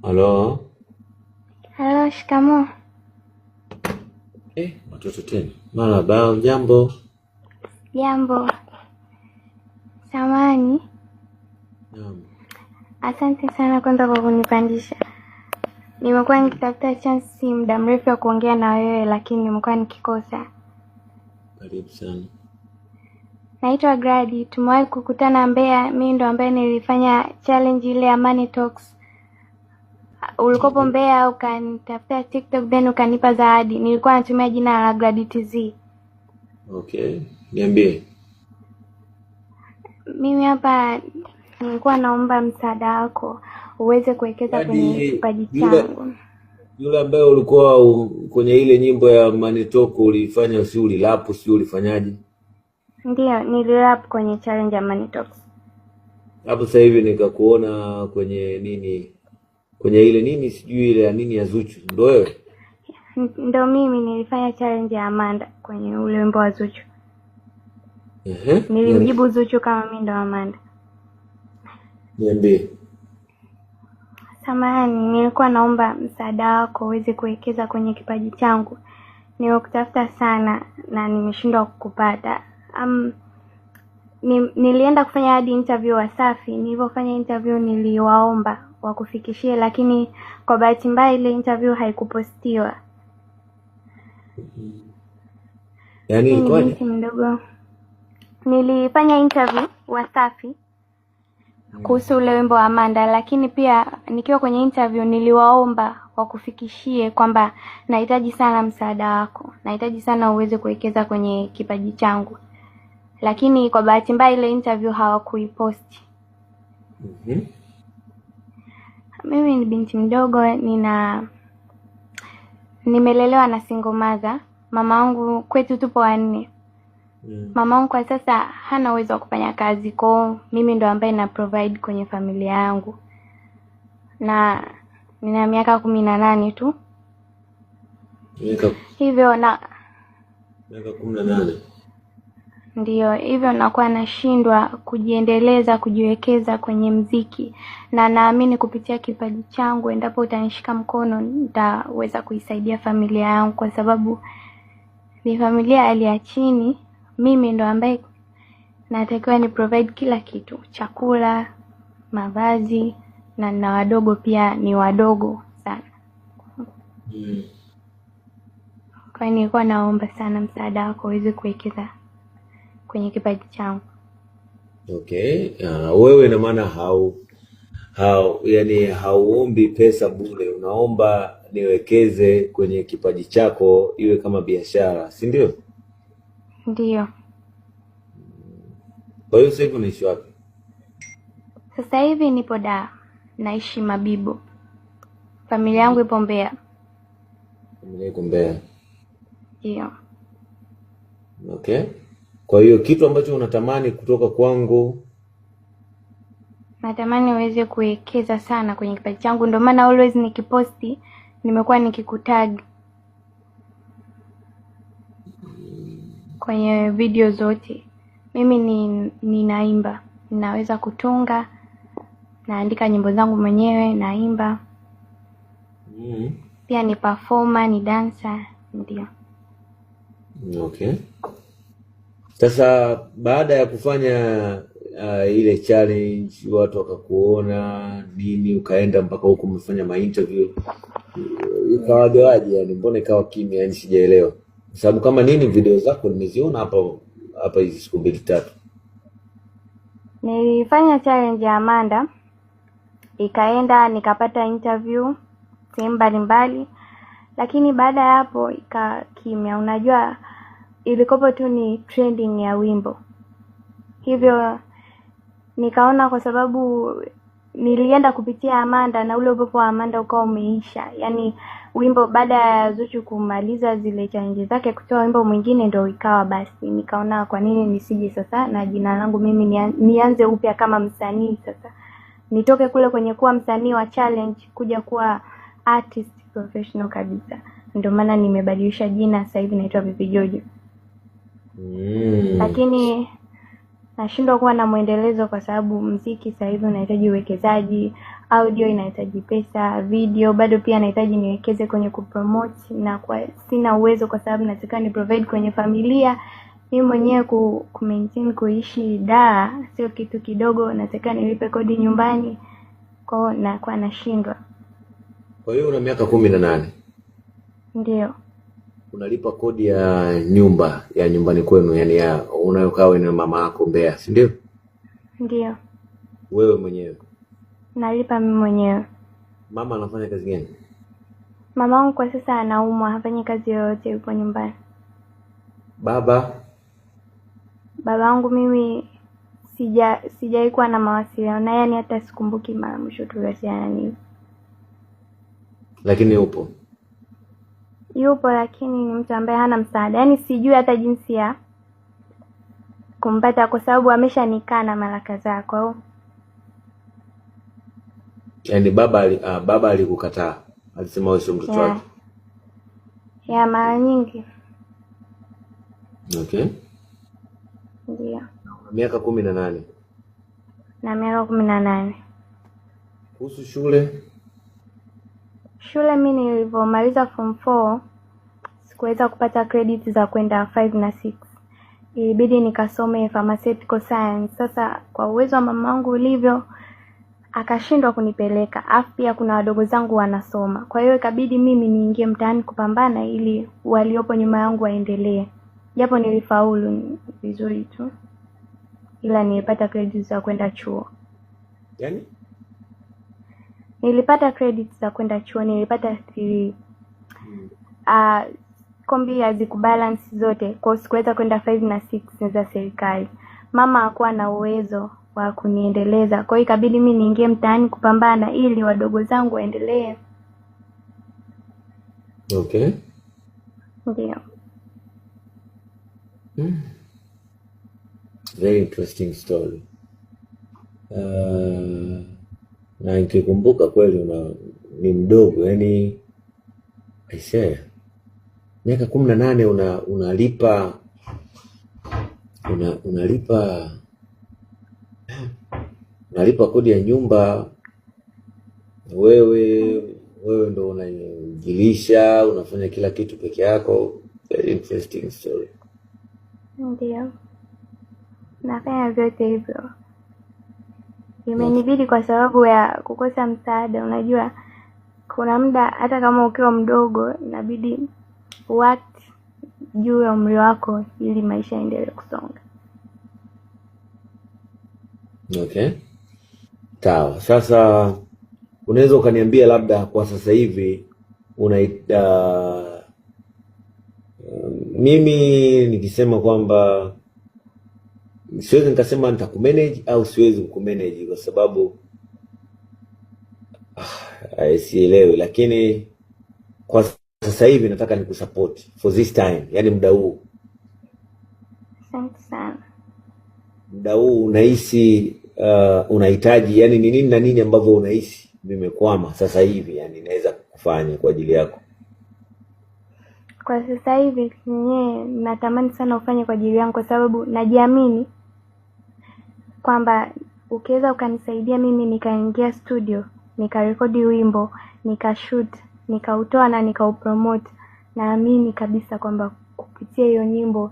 Halo. Halo, shikamoo. Watoto tena. Marhaba, jambo. Jambo. Samahani. Naam. Asante sana kwanza kwa kunipandisha. Nimekuwa nikitafuta chance muda mrefu ya kuongea na wewe lakini nimekuwa nikikosa. Karibu sana. Naitwa Gradi. Tumewahi kukutana Mbeya. Mimi ndo ambaye nilifanya challenge ile ya Money Talks. Ulikopo Mbeya ukanitafuta TikTok then ukanipa zawadi. Nilikuwa natumia jina la Gradi TZ. Okay, niambie. Mimi hapa nilikuwa naomba msaada wako uweze kuwekeza kwenye Gradi, kipaji yule changu. yule ambaye ulikuwa kwenye ile nyimbo ya Money Talk ulifanya, si ulilapu, si ulifanyaje? Ndiyo, nilirap kwenye challenge ya Money Talks. Hapo sasa hivi nikakuona kwenye nini, kwenye ile nini, sijui ile ya nini ya Zuchu, ndo wewe? Ndo mimi nilifanya challenge ya Amanda kwenye ule wimbo wa Zuchu. Ehe, Nilimjibu Zuchu kama mimi ndo Amanda. niambie. Samahani, nilikuwa naomba msaada wako uweze kuwekeza kwenye kipaji changu. Nimekutafuta sana na nimeshindwa kukupata. Nilienda kufanya hadi interview Wasafi. Nilivyofanya interview niliwaomba wakufikishie, lakini kwa bahati mbaya ile interview haikupostiwa. Yaani Mimi ni ilikuwaje? binti mdogo. Nilifanya interview Wasafi kuhusu ule wimbo wa Amanda, lakini pia nikiwa kwenye interview niliwaomba wakufikishie kwamba nahitaji sana msaada wako, nahitaji sana uweze kuwekeza kwenye kipaji changu, lakini kwa bahati mbaya ile interview hawakuiposti. Mimi ni binti mdogo, nimelelewa na single mother. Mama wangu, kwetu tupo wanne. Mama wangu kwa sasa hana uwezo wa kufanya kazi, kwa mimi ndo ambaye na provide kwenye familia yangu, na nina miaka 18 tu. Hivyo na Miaka 18. Ndiyo, hivyo nakuwa nashindwa kujiendeleza, kujiwekeza kwenye mziki, na naamini kupitia kipaji changu endapo utanishika mkono nitaweza kuisaidia familia yangu, kwa sababu ni familia hali ya chini. Mimi ndo ambaye natakiwa ni provide kila kitu, chakula, mavazi, na nina wadogo pia, ni wadogo sana. Kwa hiyo nilikuwa naomba sana msaada wako uweze kuwekeza kwenye kipaji changu. Okay. Wewe ina maana yani hauombi pesa bure, unaomba niwekeze kwenye kipaji chako iwe kama biashara, si ndio? Ndiyo. Kwa hiyo sasa hivi unaishi wapi? Sasa hivi nipo Dar, naishi Mabibo. Familia yangu ipo Mbeya. Familia iko Mbeya. Ndiyo. Okay. Kwa hiyo kitu ambacho unatamani kutoka kwangu? Natamani uweze kuwekeza sana kwenye kipaji changu, ndio maana always nikiposti nimekuwa nikikutag kwenye video zote. Mimi ninaimba, ninaweza kutunga, naandika nyimbo zangu mwenyewe, naimba. Pia ni performer, ni dancer, ndio. Okay. Sasa baada ya kufanya ile challenge, watu wakakuona nini, ukaenda mpaka huko umefanya ma interview, ikawaje? Yani mbona ikawa kimya? Yani sijaelewa. Kwa sababu kama nini video zako nimeziona hapa hizi siku 2-3. Nilifanya challenge ya Amanda, ikaenda nikapata interview sehemu mbalimbali, lakini baada ya hapo ika kimya. Unajua ilikopo tu ni trending ya wimbo. Hivyo nikaona kwa sababu nilienda kupitia Amanda na ule upepo wa Amanda ukawa umeisha. Yaani wimbo baada ya Zuchu kumaliza zile challenge zake kutoa wimbo mwingine ndio ikawa basi. Nikaona kwa nini nisije sasa na jina langu mimi nianze upya kama msanii sasa. Nitoke kule kwenye kuwa msanii wa challenge kuja kuwa artist professional kabisa. Ndio maana nimebadilisha jina, sasa hivi naitwa Pipi Jojo. Lakini nashindwa kuwa na mwendelezo kwa sababu muziki sasa hivi unahitaji uwekezaji. Audio inahitaji pesa, video bado pia nahitaji niwekeze kwenye kupromote, na kwa sina uwezo kwa sababu natakiwa ni provide kwenye familia. Mimi mwenyewe ku maintain kuishi da sio kitu kidogo, natakiwa nilipe kodi nyumbani, kwa hiyo nakuwa nashindwa. Kwa hiyo una miaka 18. Ndio. Unalipa kodi ya nyumba ya nyumbani kwenu, yani ya unayokaa wewe na mama yako Mbeya, si ndio? Ndio. Wewe mwenyewe. Nalipa mimi mwenyewe. Mama anafanya kazi gani? Mamangu kwa sasa anaumwa, hafanyi kazi yoyote, yupo nyumbani. Baba? Babangu mimi sijawahi kuwa na mawasiliano naye, yani hata sikumbuki mara mwisho tuliwasiliana nini. Lakini yupo? Yupo, lakini ni mtu ambaye hana msaada. Yaani sijui hata jinsi ya kumpata kwa sababu ameshanikana mara kadhaa. Kwa hiyo yaani baba alikukataa, alisema wewe sio mtoto wake. Ya mara nyingi. Okay. Ndio. Miaka 18. Na miaka 18. Kuhusu shule? Shule mimi nilipomaliza form 4 sikuweza kupata credit za kwenda 5 na 6. Ilibidi nikasome pharmaceutical science. Sasa kwa uwezo wa mamangu ulivyo akashindwa kunipeleka. Alafu pia kuna wadogo zangu wanasoma. Kwa hiyo ikabidi mimi niingie mtaani kupambana ili waliopo nyuma yangu waendelee. Japo nilifaulu vizuri tu, ila nilipata credit za kwenda chuo. Yaani? Nilipata credit za kwenda chuo, nilipata 3. Kombi hazikubalance zote, kwa hiyo sikuweza kwenda 5 na 6 za serikali. Mama hakuwa na uwezo wa kuniendeleza, kwa hiyo ikabidi mimi niingie mtaani kupambana ili wadogo zangu waendelee. Okay. Ndio. Very interesting story. Na nikikumbuka kweli ni mdogo, yani I say miaka 18 unalipa kodi ya nyumba, wewe ndo unajilisha, unafanya kila kitu peke yako. Very interesting story. Ndio. Nafanya vyote hivyo. Imenibidi kwa sababu ya kukosa msaada. Unajua kuna muda hata kama ukiwa mdogo inabidi uact juu ya umri wako ili maisha yaendelee kusonga. Okay. Sawa. Sasa unaweza ukaniambia labda kwa sasa hivi mimi nikisema kwamba siwezi nikasema nitakumanage au siwezi kukumanage kwa sababu sielewi, lakini kwa sasa hivi nataka nikusupport for this time, yani muda huu. Asante sana. Muda huu unahisi unahitaji, yani ni nini na nini ambavyo unahisi vimekwama sasa hivi, yani naweza kufanya kwa ajili yako? Kwa sasa hivi mwenyewe natamani sana ufanye kwa ajili yangu kwa sababu najiamini kwamba ukiweza ukanisaidia mimi nikaingia studio, nikarekodi wimbo, nikashoot, nikautoa na nikaupromote, naamini kabisa kwamba kupitia hiyo nyimbo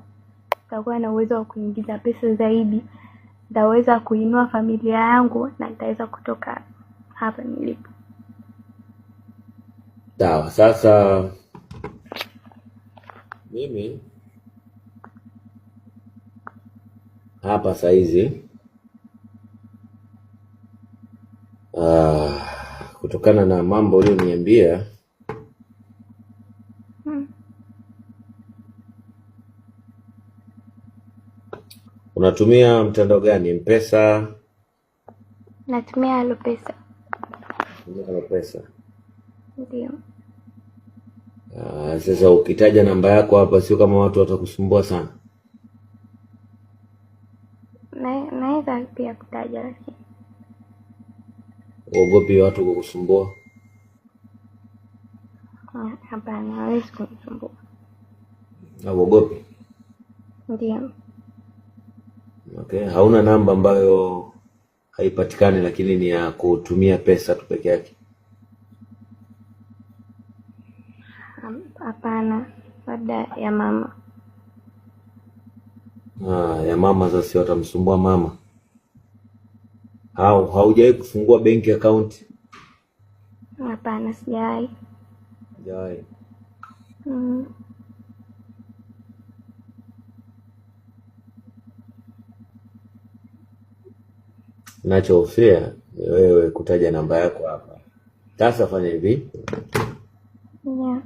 nitakuwa na uwezo wa kuingiza pesa zaidi, nitaweza kuinua familia yangu na nitaweza kutoka hapa nilipo. Sawa, sasa mimi hapa saizi kutokana na mambo uliyoniambia, Unatumia mtandao gani? M-Pesa? Natumia Alopesa. Natumia Alopesa. Ndio. Sasa ukitaja namba yako hapa sio kama watu watakusumbua sana? Naweza pia kutaja lakini. Uogopi watu kukusumbua? Hapana, hawezi kunisumbua. Hauogopi? Ndio. Okay, hauna namba ambayo haipatikani, lakini ni ya kutumia pesa tu peke yake? Hapana, labda ya mama. Ah, ya mama sasa watamsumbua mama. Au haujawahi kufungua benki account? Hapana, sijawahi. Hujawahi. Nachohofia ni wewe kutaja namba yako hapa. Sasa fanya hivi. Yeah.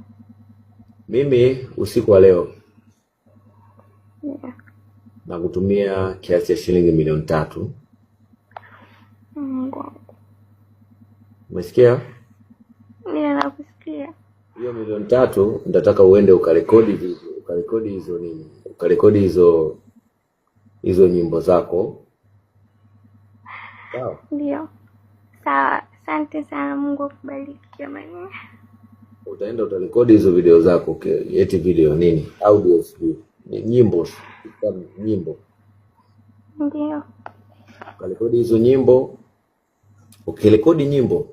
Mimi usiku wa leo Yeah. nakutumia kiasi cha shilingi 3,000,000. Mungu wangu. Umesikia? Ndio, nakusikia. Hiyo 3,000,000 nitataka uende ukarekodi video, ukarekodi hizo nini? Ukarekodi hizo nyimbo zako. Sawa? Ndio. Sawa, asante sana, Mungu akubariki jamani. Utaenda utarekodi hizo video zako, eti video nini? Audio sijui. Ni nyimbo, nyimbo. Ndio. Ukarekodi hizo nyimbo. Ukirekodi nyimbo,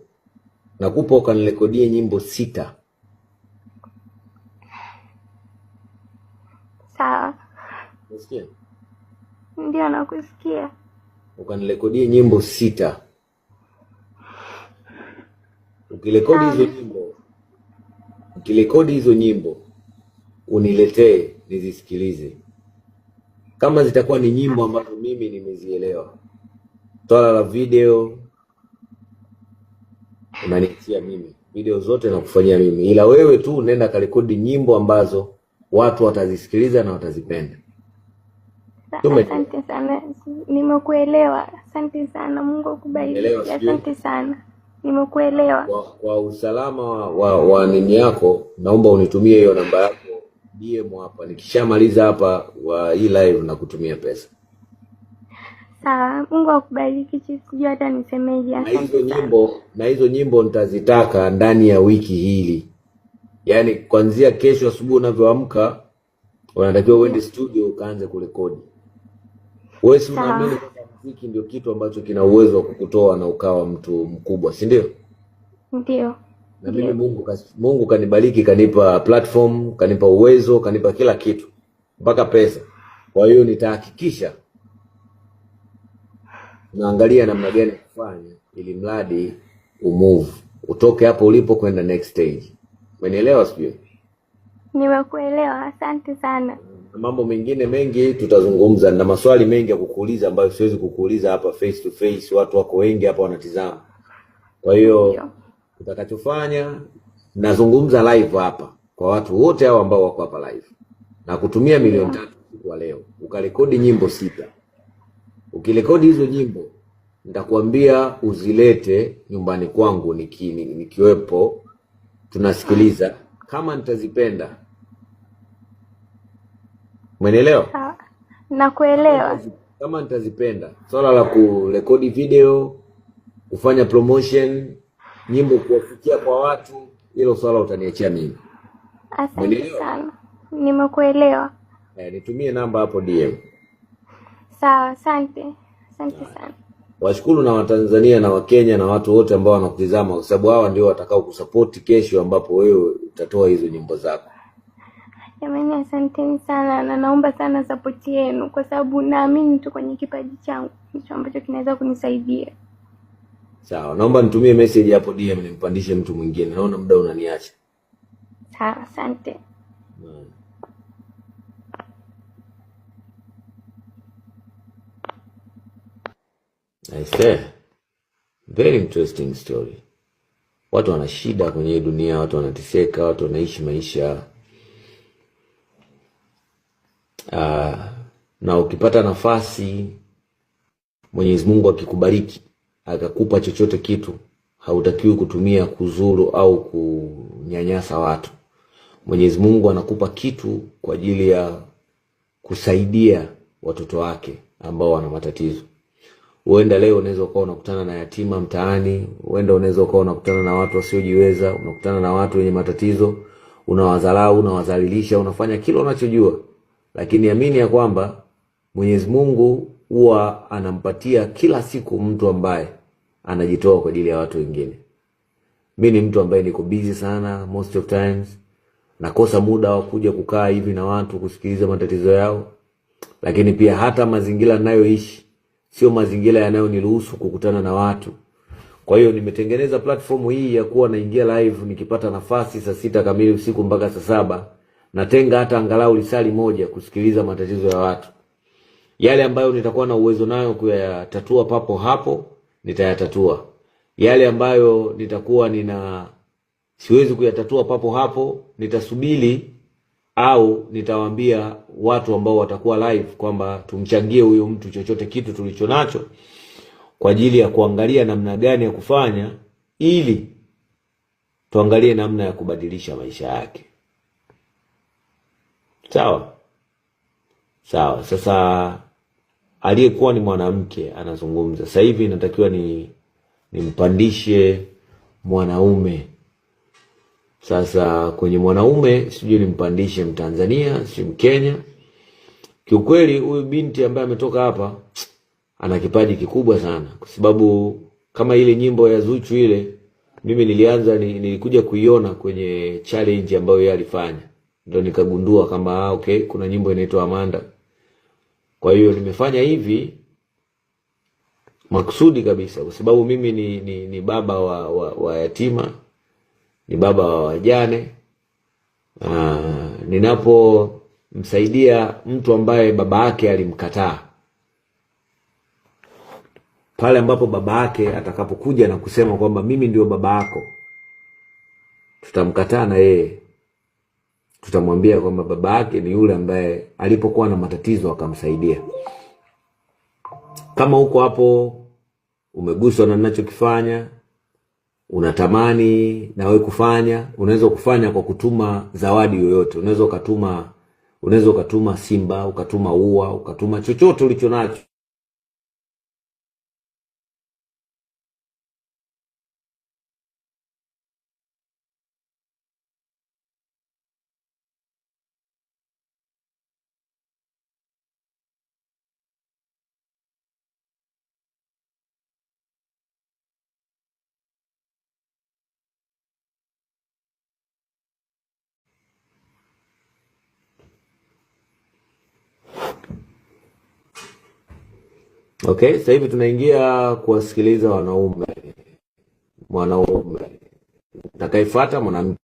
nakupa ukanirekodie nyimbo 6. Sawa. Unasikia? Ndio, nakusikia. Ukanirekodie nyimbo 6. Ukirekodi hizo nyimbo, ukirekodi hizo nyimbo uniletee nizisikilize. Kama zitakuwa ni nyimbo ambazo mimi nimezielewa. Swala la video unaniachia mimi. Video zote nakufanyia mimi. Ila wewe tu nenda karekodi nyimbo ambazo watu watazisikiliza na watazipenda. Asante sana. Nimekuelewa. Asante sana. Mungu akubariki. Asante sana. Nimekuelewa. Kwa usalama wa nini yako, naomba unitumie hiyo namba yako DM hapa. Nikishamaliza hapa wa hii live na kutumia pesa. Sawa, Mungu akubariki. Sijui hata nisemeje. Asante sana. Na hizo nyimbo nitazitaka ndani ya wiki hili. Yaani kuanzia kesho asubuhi unavyoamka unatakiwa uende studio ukaanze kurekodi. Wewe si unaamini kwamba muziki ndio kitu ambacho kina uwezo wa kukutoa na ukawa mtu mkubwa, si ndio? Ndio. Na mimi Mungu kanibariki, kanipa platform, kanipa uwezo, kanipa kila kitu mpaka pesa. Kwa hiyo nitahakikisha naangalia namna gani kufanya ili mradi umove, utoke hapo ulipo kwenda next stage. Umenielewa sijui? Nimekuelewa, asante sana. Mambo mengine mengi tutazungumza, na maswali mengi ya kukuuliza ambayo siwezi kukuuliza hapa face to face, watu wako wengi hapa wanatizama. Kwa hiyo utakachofanya, nazungumza live hapa kwa watu wote hao ambao wako hapa live. Na kutumia 3,000,000 kwa leo, ukarekodi nyimbo 6. Ukirekodi hizo nyimbo nitakwambia uzilete nyumbani kwangu nikiwepo, tunasikiliza kama nitazipenda. Umenielewa? Sawa. Nakuelewa. Kama nitazipenda. Swala la kurekodi video, kufanya promotion, nyimbo kuwafikia kwa watu, hilo swala utaniachia mimi. Asante sana. Nimekuelewa. Nitumie namba hapo DM. Sawa, asante. Asante sana. Washukuru na Watanzania na Wakenya na watu wote ambao wanakutizama, kwa sababu hawa ndio watakao kusupport kesho ambapo wewe utatoa hizo nyimbo zako. Jamani, asanteni sana na naomba sana support yenu, kwa sababu naamini tu kwenye kipaji changu ndicho ambacho kinaweza kunisaidia. Sawa, naomba nitumie message hapo DM nimpandishe mtu mwingine. Naona muda unaniacha. Sawa, asante. I say, very interesting story. Watu wana shida kwenye hii dunia, watu wanateseka, watu wanaishi maisha. Na ukipata nafasi, Mwenyezi Mungu akikubariki, akakupa chochote kitu, hautakiwi kutumia kuzuru au kunyanyasa watu. Mwenyezi Mungu anakupa kitu kwa ajili ya kusaidia watoto wake ambao wana matatizo. Huenda leo unaweza ukawa unakutana na yatima mtaani, huenda unaweza ukawa unakutana na watu wasiojiweza, unakutana na watu wenye matatizo, unawadharau, unawadhalilisha, unafanya kila unachojua. Lakini amini ya kwamba Mwenyezi Mungu huwa anampatia kila siku mtu ambaye anajitoa kwa ajili ya watu wengine. Mi ni mtu ambaye niko busy sana most of times, nakosa muda wa kuja kukaa hivi na watu kusikiliza matatizo yao, lakini pia hata mazingira ninayoishi sio mazingira yanayoniruhusu kukutana na watu. Kwa hiyo nimetengeneza platform hii ya kuwa naingia live nikipata nafasi saa 6 kamili usiku mpaka saa 7, natenga hata angalau lisaa moja kusikiliza matatizo ya watu. Yale ambayo nitakuwa na uwezo nayo kuyatatua papo hapo nitayatatua. Yale ambayo nitakuwa nina siwezi kuyatatua papo hapo nitasubiri au nitawaambia watu ambao watakuwa live kwamba tumchangie huyo mtu chochote kitu tulicho nacho kwa ajili ya kuangalia namna gani ya kufanya ili tuangalie namna ya kubadilisha maisha yake. Sawa sawa. Sasa aliyekuwa ni mwanamke anazungumza sasa hivi, inatakiwa ni nimpandishe mwanaume. Sasa kwenye mwanaume sijui nimpandishe Mtanzania, sijui Mkenya. Kiukweli huyu binti ambaye ametoka hapa ana kipaji kikubwa sana, kwa sababu kama ile nyimbo ya Zuchu ile mimi nilianza nilikuja kuiona kwenye challenge ambayo yeye alifanya, ndio nikagundua kama okay, kuna nyimbo inaitwa Amanda. Kwa hiyo nimefanya hivi makusudi kabisa, kwa sababu mimi ni baba wa yatima, ni baba wa wajane. Ninapomsaidia mtu ambaye baba yake alimkataa, pale ambapo baba yake atakapokuja na kusema kwamba mimi ndio baba yako, tutamkataa na yeye, tutamwambia kwamba baba yake ni yule ambaye alipokuwa na matatizo akamsaidia. Kama uko hapo umeguswa na ninachokifanya, unatamani na wewe kufanya, unaweza kufanya kwa kutuma zawadi yoyote. Unaweza ukatuma simba, ukatuma ua, ukatuma chochote ulicho nacho. Okay, sasa hivi tunaingia kuwasikiliza wanaume. Mwanaume atakayefuata mwanamke.